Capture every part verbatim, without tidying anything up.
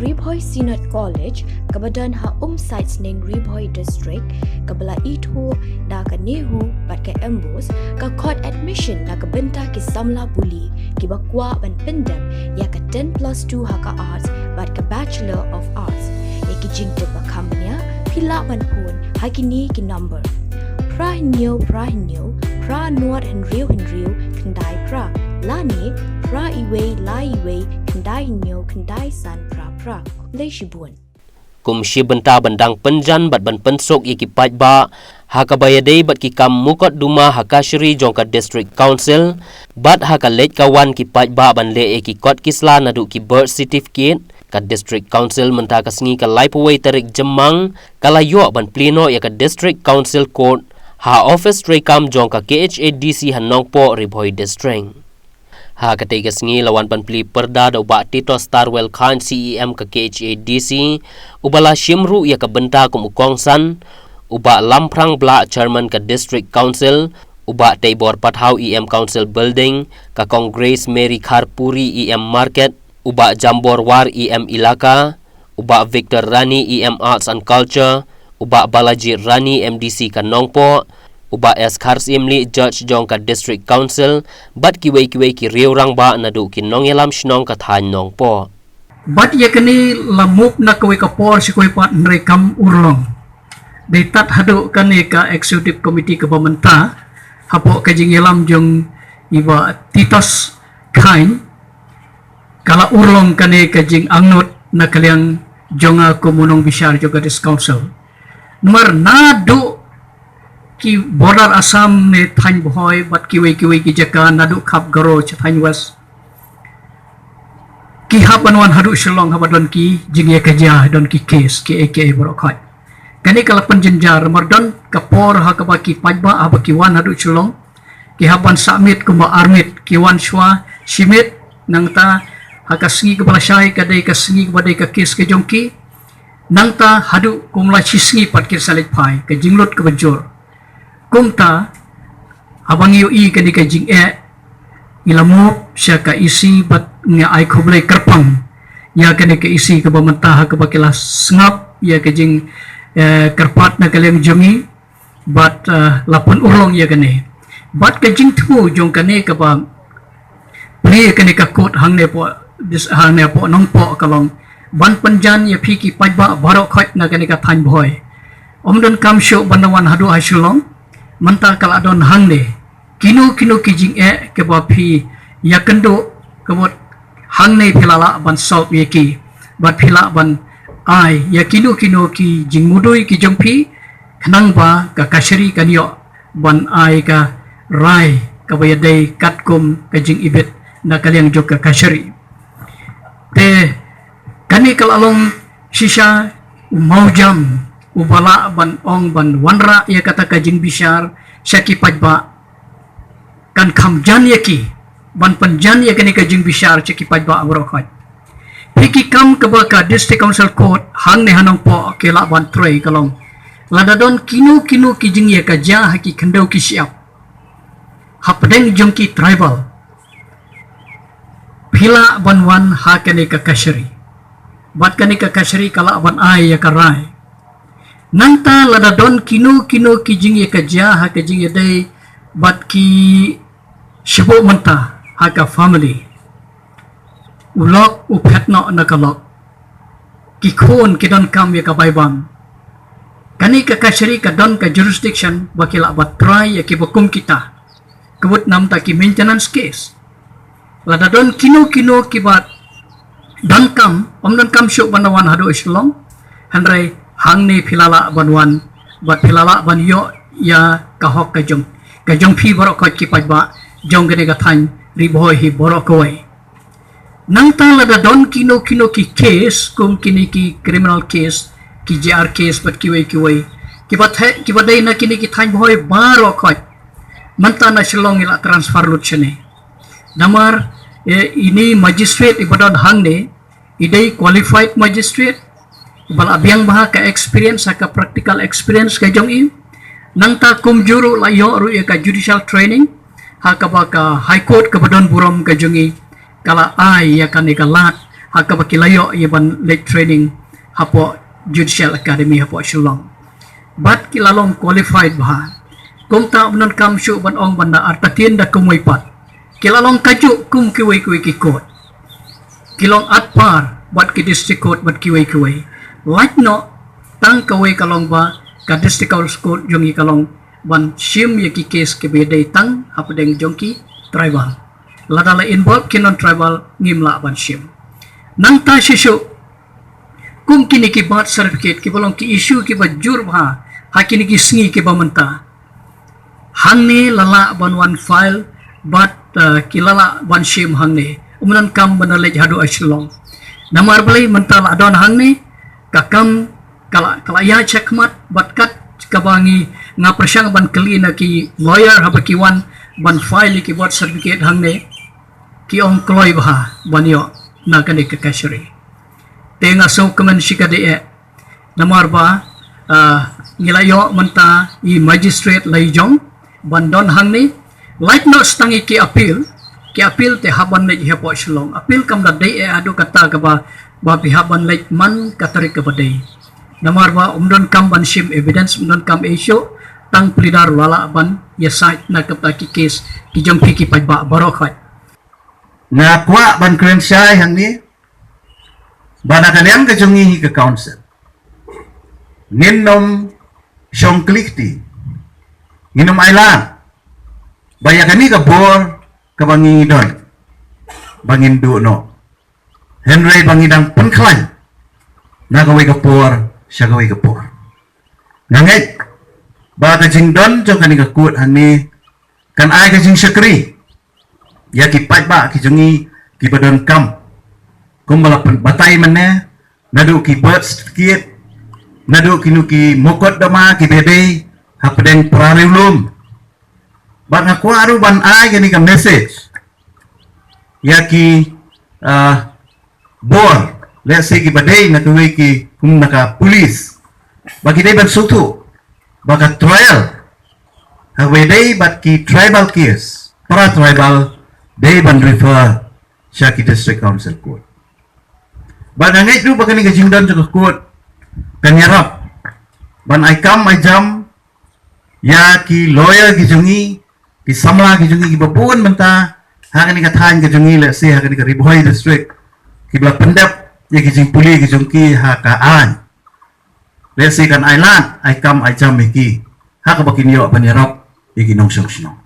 Ri Bhoi Synod College, kaba don ha Umsait Sning, Ri Bhoi District, kaba la ithuh da ka NEHU bad ka MBOSE, ka khot admission na ka bynta ki samla pule kiba kwah ban pyndep ïa ka ten plus two ha ka Arts bad ka Bachelor of Arts. Ïa ki jingtip ba kham bniah, phi lah ban phone ha kine ki number: phra hynñiew phra hynñiew phra nod hynriew hynriew khyndai phra, lane phra iwei lai iwei khyndai hynñiew khyndai san phra phra. Khublei shibun. Kum shi bynta ban dang pynjan bad ban pynsuk ïa ki paidbah ha kaba ïadei bad ki kam mukotduma ha kashari jong ka District Council bad ha ka leit ka wan ki paidbah ban leh ïa ki kot ki sla naduh ki birth certificate, ka District Council mynta ka sngi ka laiphew wei tarik Jymmang ka la ïoh ban plie noh ïa ka District Council Court ha office treikam jong ka KHADC ha Nongpoh, Ri Bhoi District. Ha katei ka sngi la wan ban plie pyrda da u Bah Titos Tarwell Chyne, CEM ka KHADC, uba la shim ruh ïa ka bynta kum u kongsan, u Bah Lamphrang Blah, Chairman ka District Council, u Bah Teibor Pathaw, EM Council Building, ka Kong Grace Mary Kharpuri, EM Market, u Bah Jambor War, EM Elaka, u Bah Victor Rani, EM Arts and Culture, u Bah Balaji Rani, MDC ka Nongpoh, u Bah S Kharsiemlieh, Judge jong ka District Council, bad kiwei kiwei ki riew rangbah naduh ki nongïalam shnong ka thaiñ Nongpoh. Bad ïa kane la move na kawei ka por sha kawei pat, hynrei kam urlong. Dei tad haduh kane ka Executive Committee kaba mynta, hapoh ka jingïalam jong i Bah Titos Chyne, ka la urlong kane ka jingangnud na ka liang jong nga kum u nongbishar jong ka District Council. Namar naduh ki border Assam ne thaiñ Bhoi bad kiwei kiwei ki jaka, naduh Khapgaro sha thaiñ West, ki hap ban wan haduh Shillong haba don ki jingïakajia, don ki case, kiei kiei baroh khoit. Kane ka la pynjynjar namar don ka por ha kaba ki paidbah haba ki wan haduh Shillong, ki hap ban submit kumba ar miet, ki wan shuwa shi miet. Nangta ha ka sngi kaba lashai ka dei ka sngi kaba dei ka case ka jong ki. Nangta haduh kumba la shi sngi pat kin sa leit phai, ka jinglut kaba jur. Kumta, haba ngi ïohi kane ka jingeh, ngi la move sha ka EC bad nga ai khublei kyrpang ïa kane ka EC kaba mynta ha kaba ki la sngap ïa ka jing, eh, kyrpad na ka liang jong ngi, bad, eh, la pynurlong ïa kane. Bad ka jingthmu jong kane kaba plie kane ka court hangne hapoh, dis-, hangne hapoh Nongpoh ka long ban pynjan ïa phi ki paidbah baroh khoit na kane ka thaiñ Bhoi. Ym donkam shuh ban da wan haduh ha Shillong, mynta ka la don hangne. Kino kino ki jingeh kiba phi ïakynduh, ka mut hangne phi la lah ban solve ïa ki. Bad phi lah ban ai ïa kino kino ki jingmudui ki jong phi, khnang ba ka kashari kan ïoh ban ai ka rai kaba ïadei katkum ka jingibit na ka liang jong ka kashari. Te kane ka la long shisha u mawjam uba lah ban ong ban wanrah ïa kata ka jingbishar sha ki paidbah, kan kham jan ïa ki ban pynjan ïa kane ka jingbishar sha ki paidbah baroh khoit. Phi, ki kam kaba ka District Council Court hangne ha Nongpoh ki lah ban trei ka long, lada don kino kino ki jingïakajia ha ki khyndew ki shyiap hapdeng jong ki tribal, phi lah ban wan ha kane ka kashari. Bad kane ka kashari ka lah ban ai ïa ka rai. Nangta lada don kino kino ki jingïakajia ha ka jingïadei bad ki shibun mynta ha ka family, u lok u phet noh na ka lok, ki khun ki donkam ïa ka bai bam, kane ka kashari ka don ka jurisdiction ba ki lah ban trai ïa kiba kum kita, ka mut namar ki maintenance case. Lada don kino kino kiba donkam, ym donkam shuh ban da wan haduh Shillong, hynrei hangne phi la lah ban wan bad phi la lah ban ïoh ïa ka hok ka jong, ka jong phi baroh khoit ki paidbah jong kane ka thaiñ Ri Bhoi hi baroh kawei. Nangta lada don kino kino ki case, kum kine ki criminal case, ki JR case bad kiwei kiwei, kiba the, kiba dei na kine ki thaiñ Bhoi baroh khoit, mynta na Shillong ngi la transfer lut shane. Namar, eh, ine i magistrate iba don hangne, i dei qualified magistrate, iba la biang bha ha ka experience, ha ka practical experience ka jong i. Nangta kumjuh ruh la ïoh ruh ïa ka judicial training ha kaba ka High Court kaba don burom ka jong i ka la ai ïa kane ka lad ha kaba ki la ïoh ïa ban leit training hapoh Judicial Academy hapoh Shillong. Bad ki la long qualified bha. Kumta ym don kam shuh ban ong ban da artatien da kumwei pat. Ki la long kajuh kum kiwei kiwei ki court. Ki long atpar bad ki district court bad kiwei kiwei. Lait noh tang kawei ka long ba ka district council court jong ngi ka long ban shim ïa ki case kiba dei tang hapdeng jong ki tribal. Lada la involve ki non tribal ngim lah ban shim. Nangta shisha kum kine ki birth certificate kiba long ki issue kiba jur bha ha kine ki sngi kiba mynta. Hangne la lah ban wan file bad uh, ki la lah ban shim hangne. Ym don kam ban leit haduh Shillong. Namar balei mynta la don hangne ka kam ka la ka la ïa check mat bad kat kaba ngi nga pyrshang ban kylli na ki lawyer haba ki wan ban file ki birth certificate hangne ki ong kloi bha ban ïoh na kane ka kashari. Te nga sngewkmen shikatdei eh namar ba uh, ngi la ïoh mynta i magistrate la i jong ban don hangne. Lait noh stang ïa ki appeal, ki appeal te hap ban leit hapoh Shillong. Appeal kam da dei eh haduh katta kaba ba phi hap ban leit man ka tarik kaba dei. Namar ba ym don kam ban shim evidence, ym don kam issue, tang pleader la lah ban ïa side na kata ki case ki jong phi ki paidbah baroh khoit. Nga kwah ban kren shai hangne ba na ka liang ka jong ngi hi ka council ngin nym shong klikti, ngin nym ailad ba ïa kane ka bor kaba ngi don ba ngin duh noh. Hynrei ba ngi dang pynkhlaiñ na kawei ka por sha kawei ka por. Nga ngeit ba ka jingdon jong kane ka court hangne kan ai ka jingshakri ïa ki paidbah ki jong ngi kiba don kam. Kumba la pyn- batai mynne, naduh ki birth certificate, naduh kino ki mukotduma kiba dei hapdeng para riewlum. Bad nga kwah ruh ban ai kane ka message ïa ki uh, bor, let's say kiba dei na kawei ki kum na ka police, ba ki dei ban sngewthuh ba ka trial haba dei bad ki tribal case, para tribal, dei ban refer sha ki district council court. Bad nga ngeit ruh ba kane ka jingdon jong ka court kan ïarap ban ai kam ai jam ïa ki lawyer ki jong ngi, ki samla ki jong ngi kiba bun mynta ha kane ka thaiñ ka jong ngi, let's say ha kane ka Ri Bhoi district, kiba la pyndep ïa ki jingpule ki jong ki ha ka aiñ. Let's say kan ailad ai kam ai jam ïa ki ha kaba kin ïoh ban ïarap ïa ki nongshong shnong.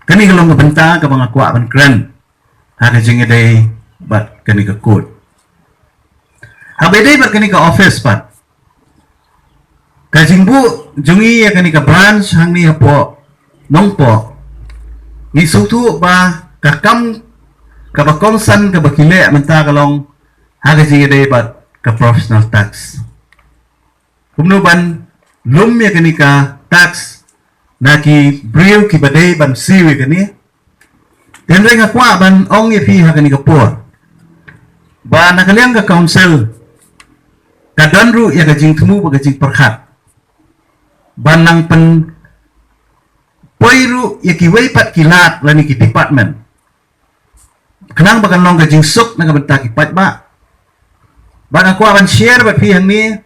Kane ka long ka bynta kaba nga kwah ban kren ha ka jingïadei bad kane ka court. Haba ïadei bad kane ka office pat, ka jingbuh jong ngi ïa kane ka branch hangne hapoh Nongpoh, ngi sngewthuh ba ka kam kaba kongsan kaba ki leh mynta ka long ha ka jingïadei bad ka professional tax. Kumno ban lum ïa kane ka tax na ki briew kiba dei ban siew ïa kane. Hynrei nga kwah ban ong ïa phi ha kane ka por ba na ka liang ka council ka don ruh ïa ka jingthmu bad ka jingpyrkhat ban nang pynpoi ruh ïa kiwei pat ki lad lane ki department khnang ba kan long ka jingsuk na ka bynta ki paidbah. Bad nga kwah ban share bad phi hangne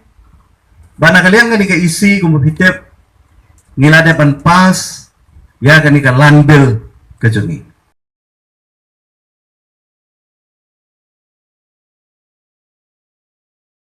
ba na ka liang kane ka E C kumba phi tip, ngi la dep ban pass ïa kane ka land bill ka jong ngi.